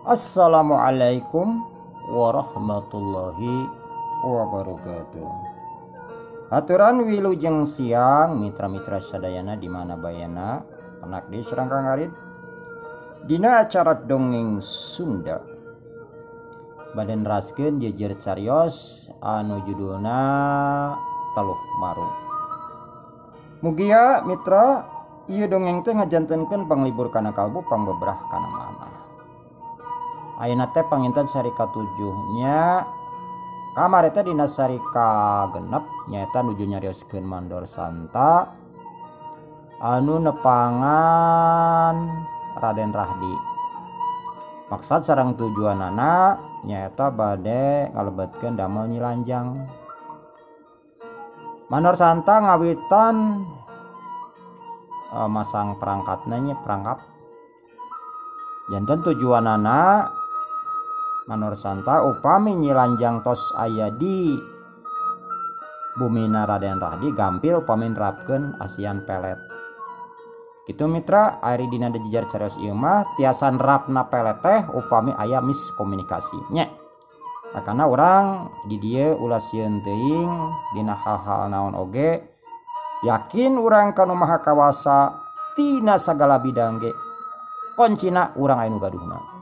Assalamualaikum warahmatullahi wabarakatuh. Aturan wilujeng siang mitra-mitra sadayana di mana bayana penak di sareng Kang Arid. Dina acara dongeng Sunda bade neraskeun jejer carios anu judulna Teluh Maru. Mugia mitra ieu dongeng teh ngajantenkeun panglibur kana kalbu pangbebrah kana manah. Ayeuna teh panginten sari katujuh nya kamari teh dina sari kagenep nyaeta nuju nyarioskeun Mandor Santa anu nepangan Raden Rahdi. Maksad sareng tujuanana nyaeta bade ngalebetkeun damel Nyi Lanjang. Mandor Santa ngawitan masang perangkatna nya perangkap. Janten tujuanana Mandor Santa upami Nyi Lanjang tos aya di bumina Raden Rahdi gampil upami nerapkeun asian pelet. Kitu mitra ari dina jejer carios ieu mah tiasa nerapna pelet teh upami aya miskomunikasi nya. Karena urang di dieu ulah sieun teuing dina hal-hal naon oge yakin urang ka Nu Maha Kawasa tina sagala bidang ge koncina urang aya nu gaduhna.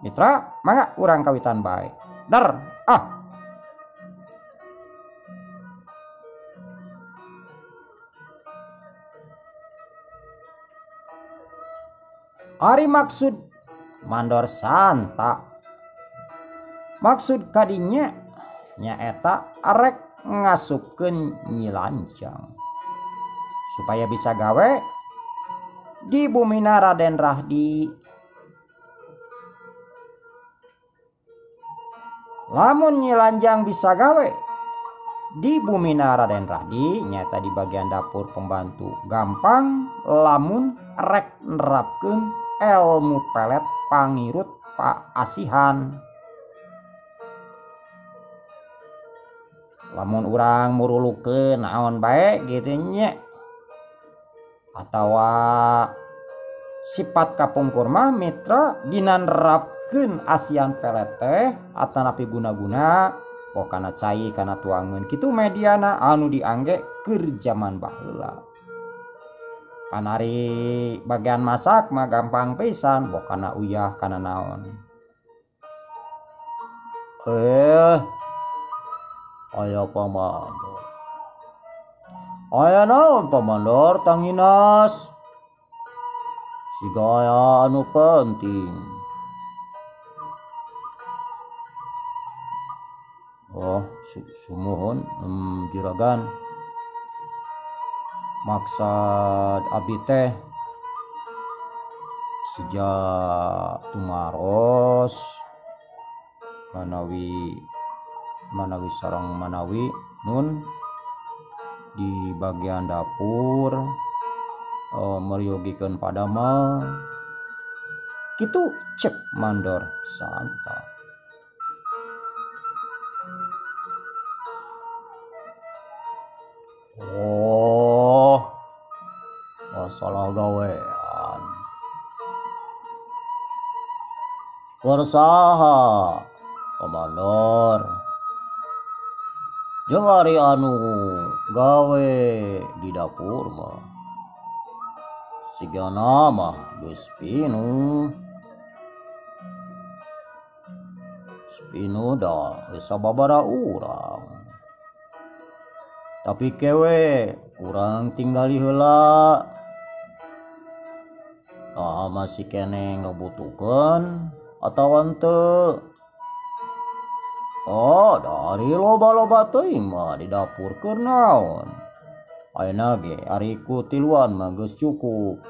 Mitra mangga urang kawitan bae. Dar ah. Ari maksud Mandor Santa maksud kadinya nyaeta arek ngasupkeun Nyi Lanjang supaya bisa gawe di bumina Raden Rahdi. Lamun Nyi Lanjang bisa gawe di bumina Raden Rahdi nyaeta di bagian dapur pembantu gampang lamun rek nerapkeun ilmu pelet pangirut paasihan. Lamun urang murulukeun naon bae kitu nya atawa sifat kapungkur mah mitra dina nerapkeun asian pelet teh atanapi guna-guna oh kana cai kana tuangeun kitu mediana anu diangge keur jaman baheula. Panari bagian masak mah gampang pisan boh kana uyah kana naon. Aya pamandor. Aya naon pamandor tanginas? Siga aya anu penting. Oh, sumuhun juragan. Maksad abdi teh sejak tumaros manawi sareng manawi nun di bagian dapur meryogikeun padamel kitu cek Mandor Santa. Oh, masalah gawean. Keur saha pamandor? Jeung ari anu gawe di dapur mah sigana mah geus pinuh. Pinuh da geus sababaraha urang. Tapi kewe urang tinggali heula. Nah masih keneh ngabutuhkeun atawa henteu. Oh, dari loba-loba teuing mah di dapur keur naon. Ayeuna ge ari ku tiluan mah geus cukup.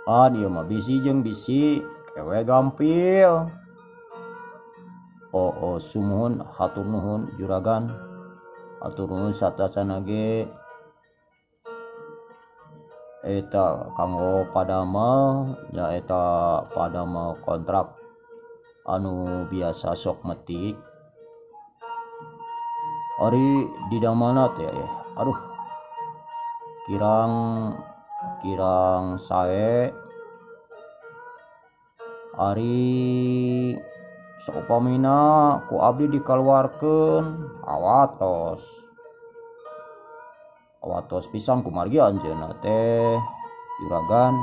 Ah dieu mah bisi jeung bisi kewe gampil. Oh, sumuhun hatur nuhun juragan. Hatur nuhun satacana ge eta kanggo padamel nyaeta padamel kontrak anu biasa sok metik. Ari di damana teh aduh kirang sae Ari saupamina ku abdi dikaluarkeun awatos. Awatos pisan kumargi anjeunna teh juragan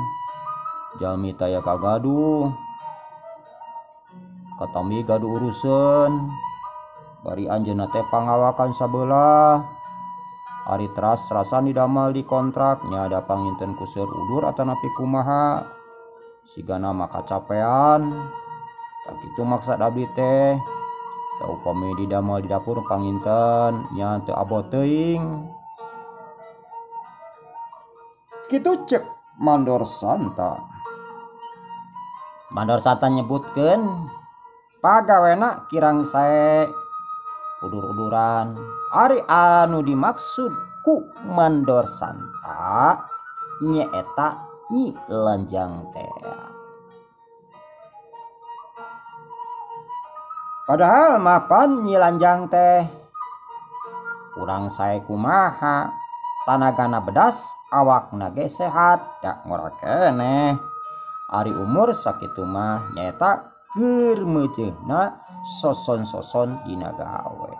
jalmi taya kagaduh. Katambi gaduh uruseun. Bari anjeunna teh pangawakan sabelah. Ari teras-terasan didamal di kontrak nya ada panginten ku seur udur atanapi kumaha. Sigana mah kacapean. Tak kitu maksad abdi teh. Da upami didamal di dapur panginten nya teu abot teuing. Kitu cek Mandor Santa. Mandor Santa nyebutkeun pagawena kirang sae udur-uduran. Ari anu dimaksud ku Mandor Santa nyaeta Nyi Lanjang teh. Padahal mapan Nyi Lanjang teh kurang sae kumaha, tanagana bedas, awakna ge sehat, da ngora keneh. Ari umur sakitu mah nyaeta keur meuceuna soson-soson dina gawe.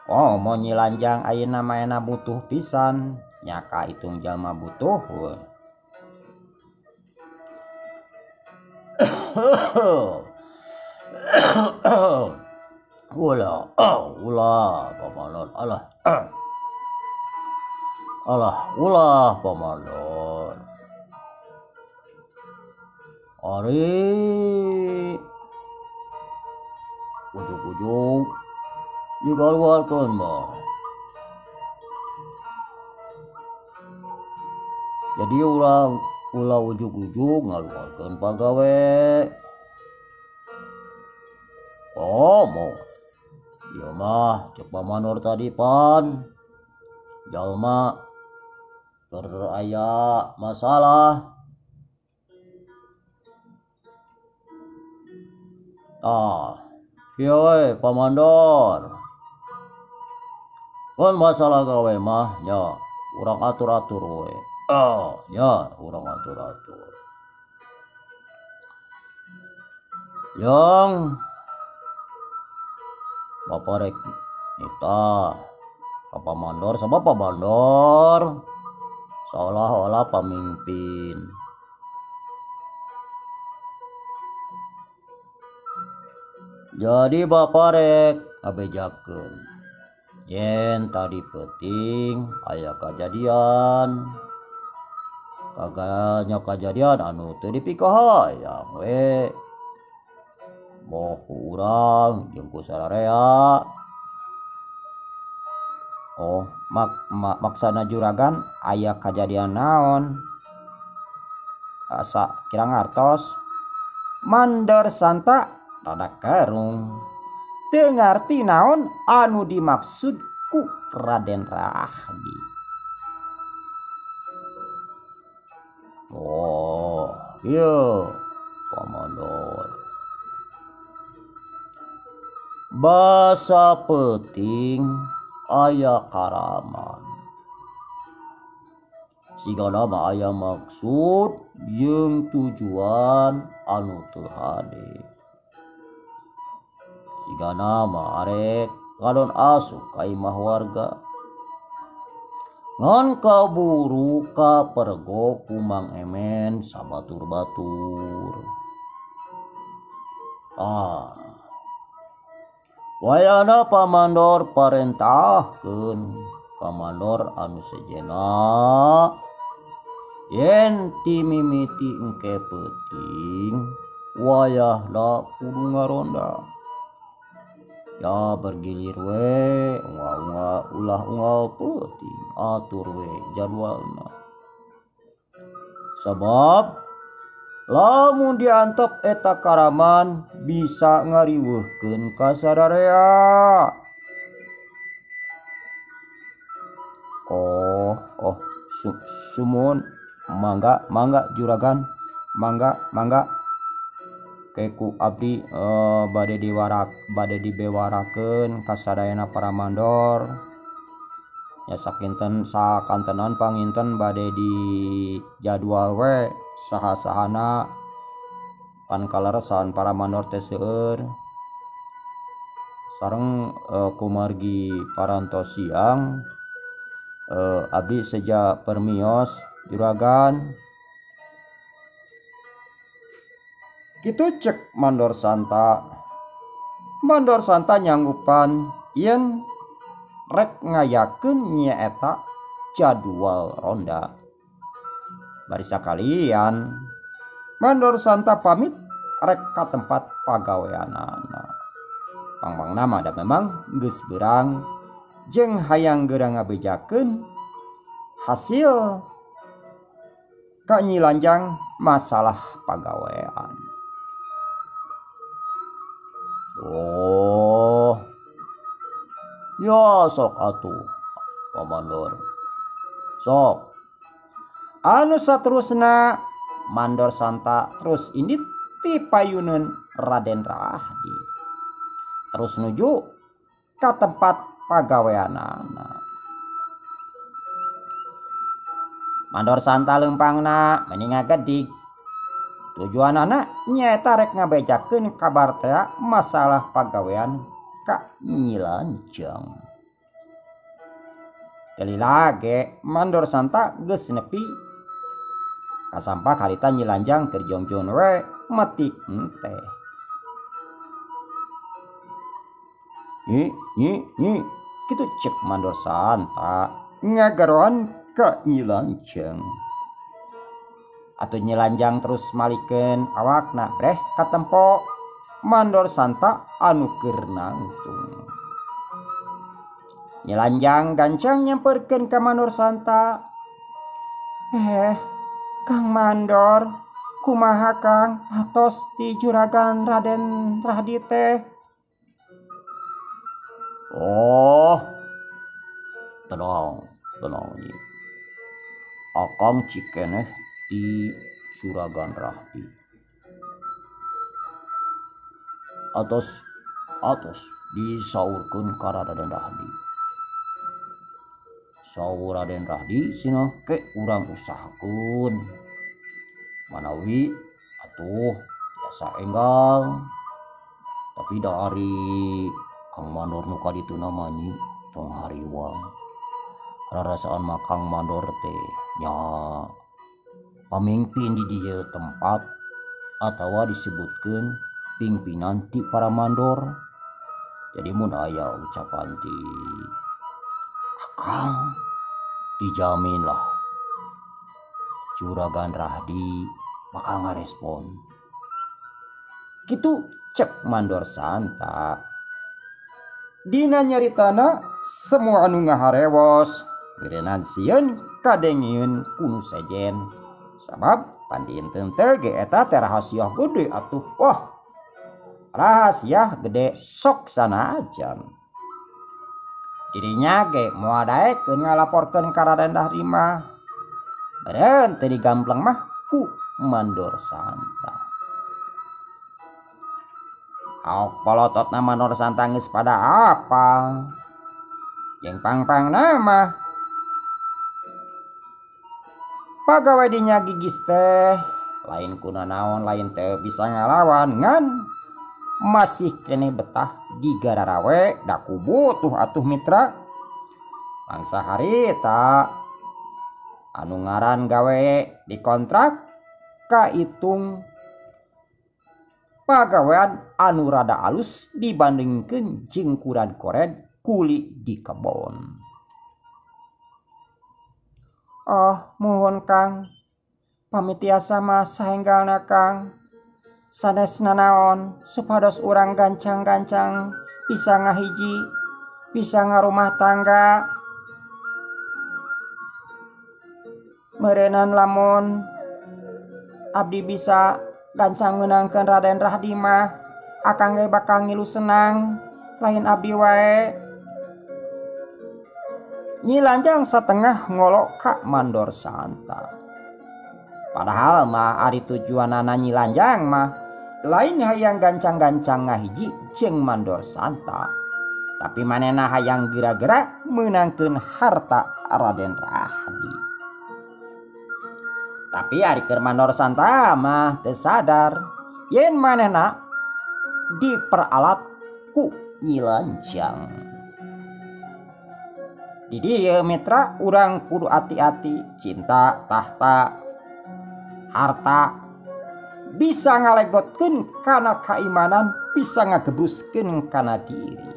Oh, mau Nyi Lanjang ayeuna maena butuh pisan, nya kahitung jalma butuh we. Ulah, ulah pamanor, alah. Alah, ulah pamanor. Ari ujug-ujug dikaluarkeun mah. Jadi urang ulah ujug-ujug ngaluarkeun pagawe. Komo ieu mah cek pamanor tadi pan jalma keur aya masalah. Tah, kieu we pamandor. Kan masalah gawe mah nya urang atur-atur we. Oh, nya urang atur-atur. Yang bapak rek nita ka pamandor sabab pamandor seolah-olah pamimpin. Jadi bapak rek ngabejakeun yen tadi peuting aya kajadian. Kaganya kajadian anu teu dipikahayang we. Boh ku urang jeung ku sararea. Oh, maksana juragan aya kajadian naon? Asa kira ngartos. Mandor Santa rada kerung. Teu ngarti naon anu dimaksud ku Raden Rahdi. Oh, ieu pamandor. Basa peuting aya karaman. Sigana mah aya maksud jeung tujuan anu teu hade. Sigana mah arek ngadon asup ka imah warga. Ngan kaburu kapergo ku Mang Emen sabatur-batur. Ah. Wayana pamandor parentahkeun ka mandor anu sejenna yen ti mimiti engke peuting wayahna kudu ngaronda. Ya bergilir we unggal-unggal ulah unggal peuting atur we jadwalna. Sabab lamun diantep eta karaman bisa ngariweuhkeun ka sararea. Oh, sumuhun mangga mangga juragan, mangga mangga. Keku abdi bade dibewarakeun ka sadayana para mandor. Ya sakinten sakantenan panginten bade di jadwal we saha-sahana pan kaleresan para mandor teh seueur sareng kumargi parantos siang abdi seja permios juragan. Kitu cek Mandor Santa. Mandor Santa nyanggupan yen rek ngayakeun nyaeta jadwal ronda. Bari sakalian Mandor Santa pamit rek ka tempat pagaweanana. Pangpangna mah da memang geus beurang jeung hayang geura ngabejakeun hasil ka Nyi Lanjang masalah pagawean. Oh, ya sok atuh Pak Mandor. Sok. Anu saterusna Mandor Santa terus indit ti payuneun Raden Rahdi. Terus nuju ka tempat pagaweanana. Mandor Santa leumpangna meni ngagedig. Tujuanana nyaeta rek ngabejakeun kabar teh masalah pagawean ka Nyi Lanjang. Teu lila ge Mandor Santa geus nepi kasampak harita Nyi Lanjang keur jongjon we metik enteh. Nyi nyi nyi kitu cek Mandor Santa ngagaroan ka Nyi Lanjang. Atuh Nyi Lanjang terus malikeun awakna breh katempo Mandor Santa anu keur nangtung. Nyi Lanjang gancang nyamperkeun ka Mandor Santa. Kang Mandor, kumaha Kang atos ti juragan Raden Rahdi teh? Oh, tenang, tenang nyi. Akang cikeneh ti juragan Rahdi. Atos atos disaurkeun ka Raden Rahdi. Saur Raden Rahdi cenah ke urang usahakeun. Manawi atuh tiasa enggal. Tapi da ari Kang Mandor nu ka ditu mah nyi tong hariwang. Rarasaan mah Kang Mandor teh nya pamimpin di dieu tempat atawa disebutkeun pimpinan ti para mandor. Jadi mun aya ucapan ti Akang dijamin lah Juragan Rahdi bakal ngarespon. Kitu cek Mandor Santa. Dina nyaritana semua anu ngaharewos geureunan sieun kadengieun ku nu sejen. Sabab pandinten teh ge eta teh rahasia gede atuh. Wah, rahasia gede sok sanajan. Dirinya ge moal daekeun ngalaporkeun ka Raden Rahdi mah. Beureun teu digambleng mah ku Mandor Santa. Aok polototna Mandor Santa geus pada apal. Jeung pang-pangna mah pagawe dinya gigis teh lain kuna naon lain teu bisa ngalawan ngan masih keneh betah di gararawe da kubutuh atuh mitra. Bangsa harita anu ngaran gawe dikontrak kaitung pagawean anu rada alus dibandingkeun jeung kuran kored kuli di kebon. Oh, muhun Kang. Pamit tiasa mah saenggalna Kang. Sanes nanaon supados urang gancang-gancang bisa ngahiji, bisa ngarumah tangga. Meureunan lamun abdi bisa gancang meunangkeun Raden Rahdi mah, akang ge bakal ngilu senang, lain abdi wae. Nyi Lanjang satengah ngolok ka Mandor Santa. Padahal mah ari tujuanana Nyi Lanjang mah lain hayang gancang-gancang ngahiji jeung Mandor Santa. Tapi manehna hayang geura-geura meunangkeun harta Raden Rahdi. Tapi ari keur Mandor Santa mah teu sadar yen manehna diperalat ku Nyi Lanjang. Di dieu mitra urang kudu ati-ati, cinta tahta harta bisa ngalegotkeun kana kaimanan, bisa ngagebuskeun kana diri.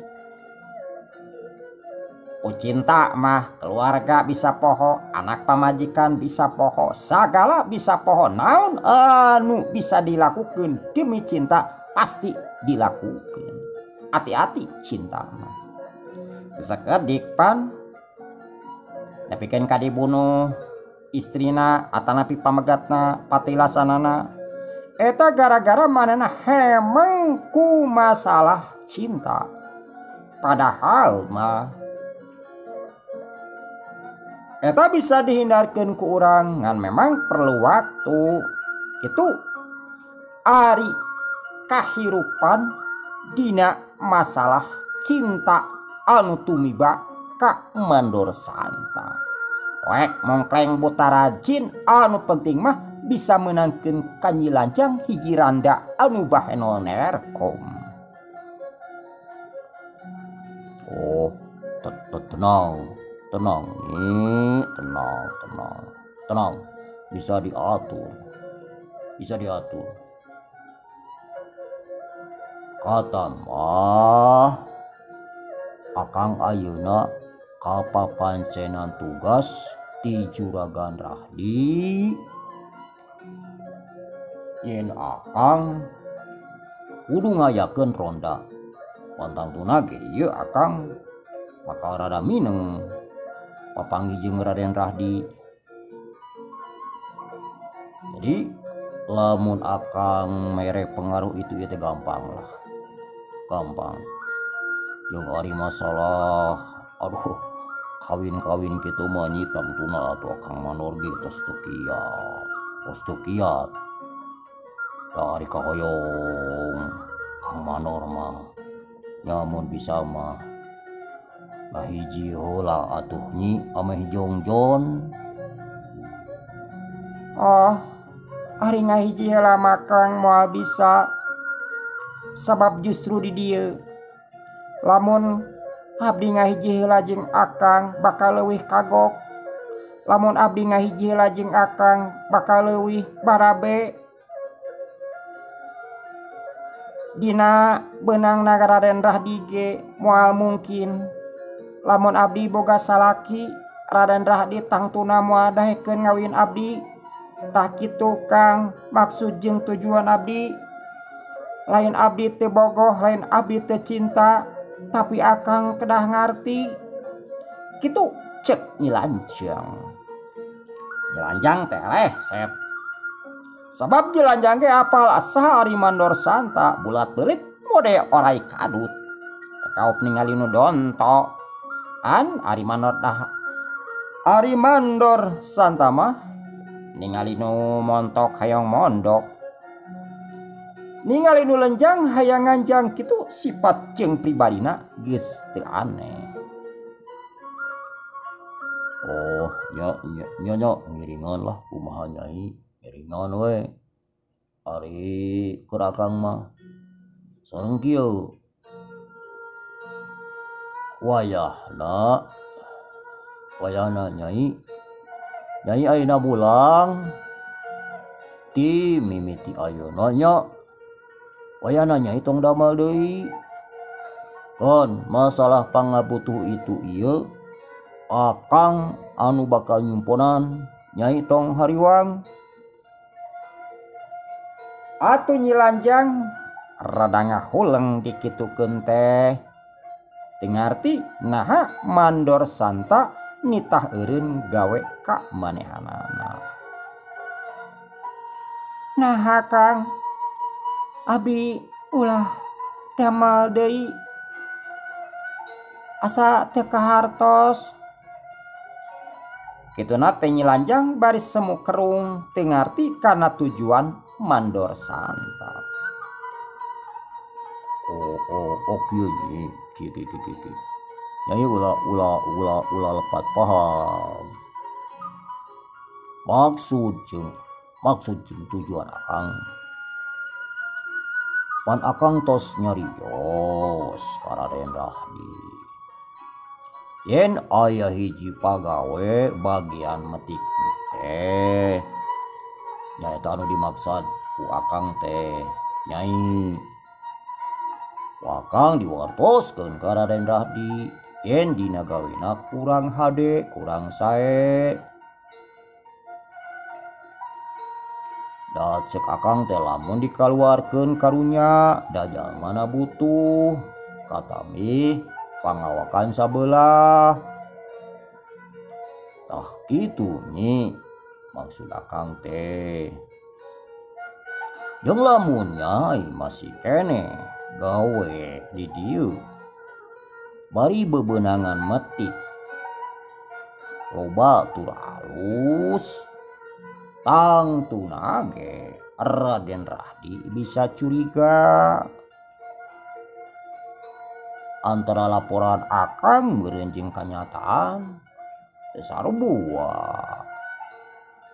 Ku cinta mah keluarga bisa poho, anak pamajikan bisa poho, sagala bisa poho. Naon anu bisa dilakukeun demi cinta pasti dilakukeun. Hati-hati cinta mah. Sakedik pan nepikeun ka dibunuh istrina atanapi pamegatna patilasanana. Eta gara-gara manehna hemeng ku masalah cinta. Padahal mah eta bisa dihindarkeun ku urang ngan memang perlu waktu. Itu ari kahirupan dina masalah cinta anu tumiba ka Mandor Santa. Wek mongkleng buta rajin anu penting mah bisa menangkeun ka Nyi Lanjang hiji randa anu bahenol nerkom. Oh, tenang, tenang nih, tenang, tenang, tenang. Bisa diatur, bisa diatur. Kata mah, akang ayeuna kapapancenan tugas ti Juragan Rahdi. Yen akang kudu ngayakeun ronda. Pantangtuna ge ieu akang bakal rada mineng papanggih jeung Raden Rahdi. Jadi lamun akang mere pengaruh itu ieu teh gampang lah. Gampang. Jeung ari masalah aduh kawin-kawin kitu mah nyi tangtuna atuh akang Mandor ge tos teu kiat. Tos teu kiat. Dari kahoyong Kang Mandor mah nyamun bisa mah ngahiji heula atuh nyi ameh jongjon. Oh, ari ngahiji heula mah Kang moal bisa. Sabab justru di dieu lamun abdi ngahiji heula jeung akang bakal leuwih kagok. Lamun abdi ngahiji heula jeung akang bakal leuwih barabe. Dina benang Raden Rahdi ge moal mungkin. Lamun abdi boga salaki Raden Rahdi tangtuna moal daekeun ngawin abdi. Tah kitu Kang maksud jeung tujuan abdi. Lain abdi teu bogoh, lain abdi teu cinta, tapi akang kedah ngarti. Kitu cek Nyi Lanjang. Nyi Lanjang teh leset. Sabab Nyi Lanjang ge apal saha ari Mandor Santa bulat beulit mode orai kadut. Teu ningali nu donto. An ari Mandor dah ari Mandor Santa mah ningali nu montok hayang mondok. Ningali nu lenjang hayang nganjang kitu sifat jeung pribadina geus teu aneh. Oh, nya nya nya nya ngiringan lah kumaha nyai, ngiringan we. Ari keur akang mah sareng kieu. Wayahna wayahna nyai. Nyai ayeuna bulang ti mimiti ayeuna nya. Wayahna nyai tong damel deui. Kon masalah pangabutuh itu ieu akang anu bakal nyumponan nyai tong hariwang. Atuh Nyi Lanjang rada ngahuleng dikitukeun teh. Teu ngarti naha Mandor Santa nitah eureun gawe ka manehanana. Naha Kang, abi ulah damal deui asa teu kahartos. Kituna teh Nyi Lanjang baris semu kerung teu ngarti kana tujuan Mandor Santa. Oh kieu nyi, kieu kieu kieu kieu. Nyai ulah ulah ulah ulah lepat paham. Maksud jeung tujuan akang. Pan akang tos nyarios ka Raden Rahdi. Yen aya hiji pagawe bagian metik teh nyaeta anu dimaksad ku akang teh nyai. Ku akang diwartoskeun ka Raden Rahdi yen dina gawena kurang hade kurang sae. Da cek akang teh lamun dikaluarkeun karunya da jalmana butuh katamih pangawakan sabelah. Tah kitu nyi maksud akang teh. Jeung lamun nyai masih keneh gawe di dieu bari bebenangan metik loba tur alus tangtuna ge Raden Rahdi bisa curiga antara laporan akang meureun jeung kanyataan teu sarua.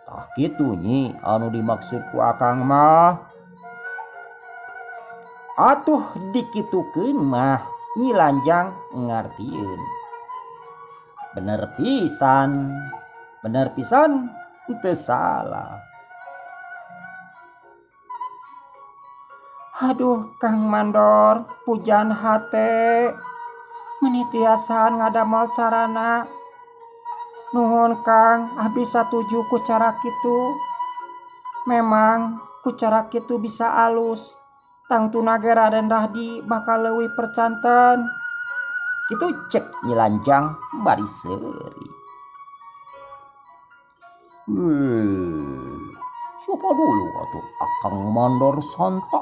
Tah kitu nyi anu dimaksud ku akang mah. Atuh dikitukeun mah Nyi Lanjang ngartieun. Bener pisan teu salah. Aduh Kang Mandor pujan hate meni tiasaan ngadamel carana. Nuhun Kang, abdi satuju ku cara kitu. Memang ku cara kitu bisa alus. Tangtuna ge Raden Rahdi bakal leuwih percanten. Kitu cek Nyi Lanjang bari seuri. Siapa dulu atuh Akang Mandor Santa?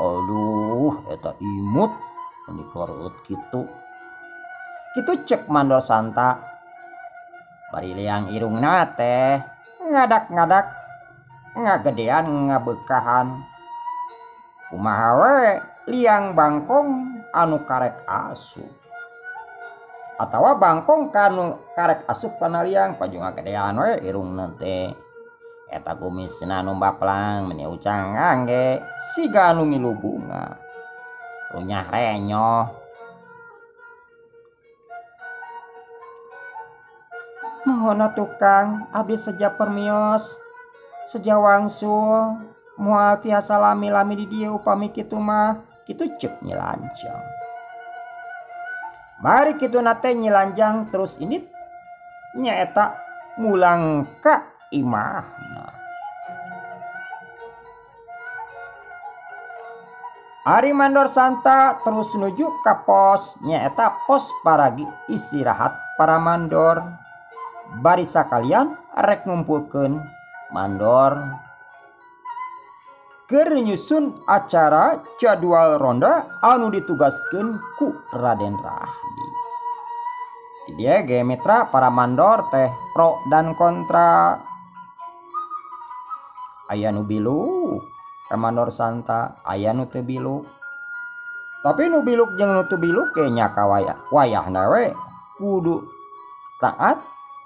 Aduh, eta imut meni kareut kitu. Kitu cek Mandor Santa. Bari liang irungna teh ngadak-ngadak ngagedean ngabekahan. Kumaha we liang bangkong anu karek asup. Atawa bangkong kanu karek asup kana liang paju ngagedean we irungna teh. Eta kumisna nu baplang meni ucang angge siga anu ngilu bunga. Runyah renyoh. Mohon atuh Kang, abdi seja permios, seja wangsul, moal tiasa lami-lami di dieu upami kitu mah, kitu cek Nyi Lanjang. Bari kituna teh Nyi Lanjang terus ini nyaeta mulang ka imahna. Ari Mandor Santa terus nuju ka pos nyaeta pos paragi istirahat para mandor. Bari sakalian rek ngumpulkeun mandor keur nyusun acara jadwal ronda anu ditugaskeun ku Raden Rahdi. Di dieu ge mitra para mandor teh pro dan kontra. Aya nu biluk ka Mandor Santa, aya nu teu biluk. Tapi nu biluk jeung nu teu biluk ge nya ka wayahna we kudu taat,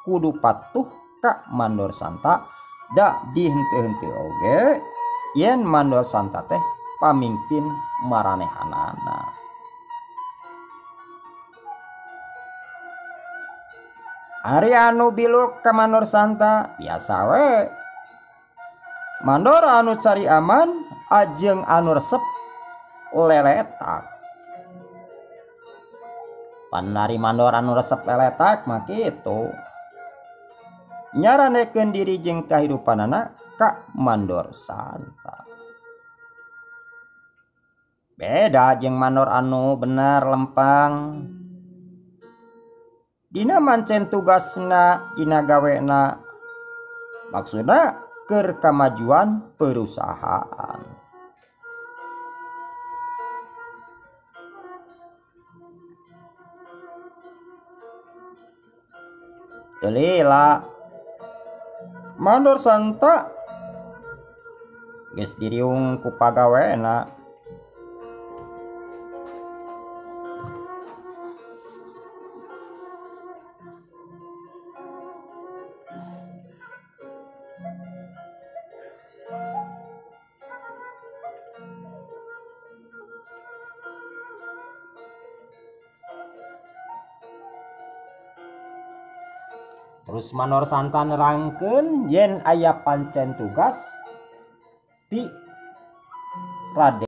kudu patuh ka Mandor Santa. Da dihenteu-henteu oge yen Mandor Santa teh pamimpin maranehanana. Ari anu biluk ka Mandor Santa biasa we. Mandor anu cari aman ajeng anu resep leletak. Panari mandor anu resep leletak mah kitu. Nyaranekeun diri jeung kahirupanana ka Mandor Santa. Beda jeung mandor anu bener lempang. Dina mancen tugasna, dina gawena. Maksudna keur kamajuan perusahaan. Teu lila Mandor Santa Geus diriung ku pagawena. Terus Manor Santa nerangkeun yen aya pancen tugas ti Raden.